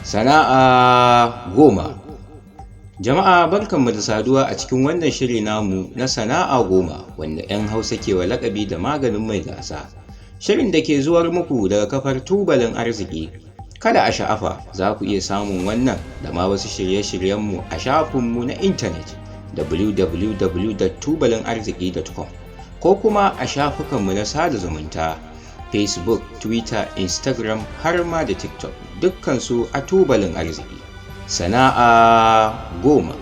Sana'a 10. Jama'a, barkanmu da saduwa a cikin wannan shiri namu na Sana'a 10, wanda 'yan Hausa ke wa lakabi da maganin mai gasa. Shirin da ke zuwar muku daga kafar Tubalin Arziki. Kada a sha'afa, za ku iya samun wannan da ma wasu shirye-shiryenmu a shafinmu na intanet www.tubalinarziki.com ko kuma a shafukanmu na sada zumunta Facebook, Twitter, Instagram har ma da TikTok, dukkansu a Tubalin Arziki. Sana'a 10.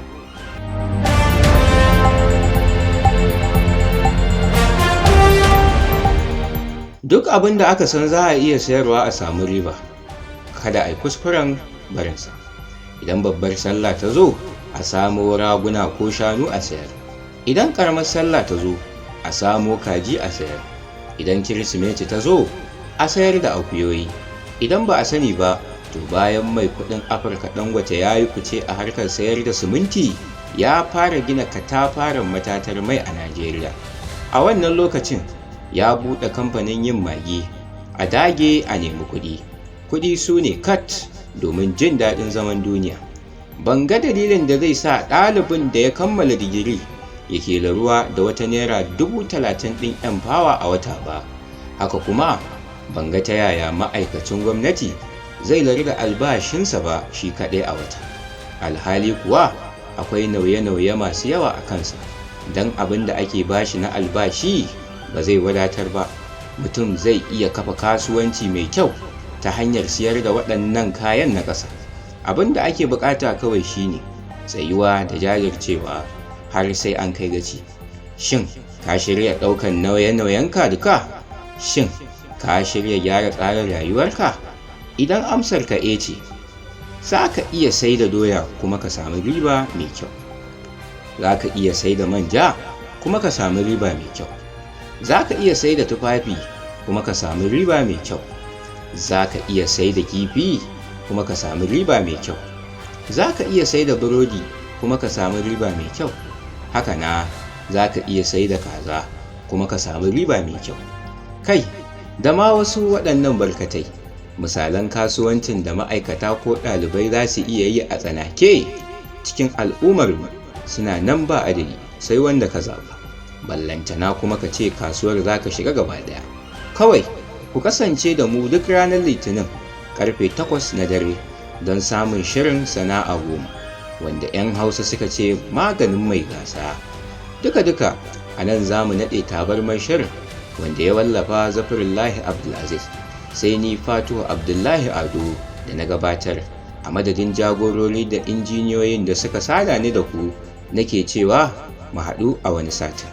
Duk abin da aka san za a iya sayarwa a samu riba, kada a yi kuskuren barinsa. Idan babbar sallah ta zo, a samo raguna ko shanu a sayar. Idan ƙaramar sallah ta zo, a samo kaji a sayar. Idan Kirsimeti ta zo, a sayar da akuyoyi. Idan ba a sani ba, to bayan mai kuɗin Afirka Dangote ya yi fice a harkar sayar da siminti, ya fara gina katafaren matatar mai a Najeriya. A wannan lokacin, ya buɗe kamfanin yin Maggi. A dage a nemi kuɗi. Kuɗi su ne kat domin jin daɗin zaman duniya. Ban ga dalilin da zai sa ɗalibin da ya kammala digiri yake ruwa da wata ₦30,000 ɗin N-Power a wata ba. Haka kuma ban ga ta yaya ma'aikacin gwamnati zai lari da albashinsa ba shi kaɗai a wata. Alhali kuwa akwai nauye-nauye masu yawa a kansa, don abin da ake bashi na albashi ba zai wadatar ba. Mutum zai iya kafa kasuwanci mai kyau ta hanyar siyar da waɗannan kayan na ƙasa. Abin da ake buƙata kawai shine tsayuwa da jajircewa har sai an kai gaci. Shin ka shirya ɗaukan nauye-nauyenka duka? Shin ka shirya gyara tsarin rayuwarka? Idan amsar ka e ce, za ka iya sai da doya kuma ka sami riba mai kyau. Za ka iya sai da manja kuma ka sami riba mai kyau. Za ka iya sai da tufafi kuma ka sami riba mai kyau. Za ka iya sai da kifi kuma ka sami riba mai kyau. Za ka iya sai da burodi kuma ka sami riba mai kyau. Haka na za ka iya sai da kaza kuma ka sami riba mai kyau. Kai, da ma wasu waɗannan barkatai. Misalan kasuwancin da ma'aikata ko ɗalibai za su iya yi a tsanake cikin al'ummarmu suna nan ba adadi, sai wanda ka zaɓa. Ballantana kuma ka ce kasuwar za ka shiga gaba ɗaya. Kawai ku kasance da mu duk ranar Litinin karfe 8 na dare don samun shirin Sana'a 10, wanda 'yan Hausa suka ce maganin mai gasa. Duka-duka a nan za mu naɗe tabarmar shirin wanda ya wallafa Zafirullahi Abdulaziz. Sai ni Fatuhu Abdullahi Ado da na gabatar a madadin jagorori da injiniyoyin da suka sada ni da ku nake cewa mu haɗu a wani satin.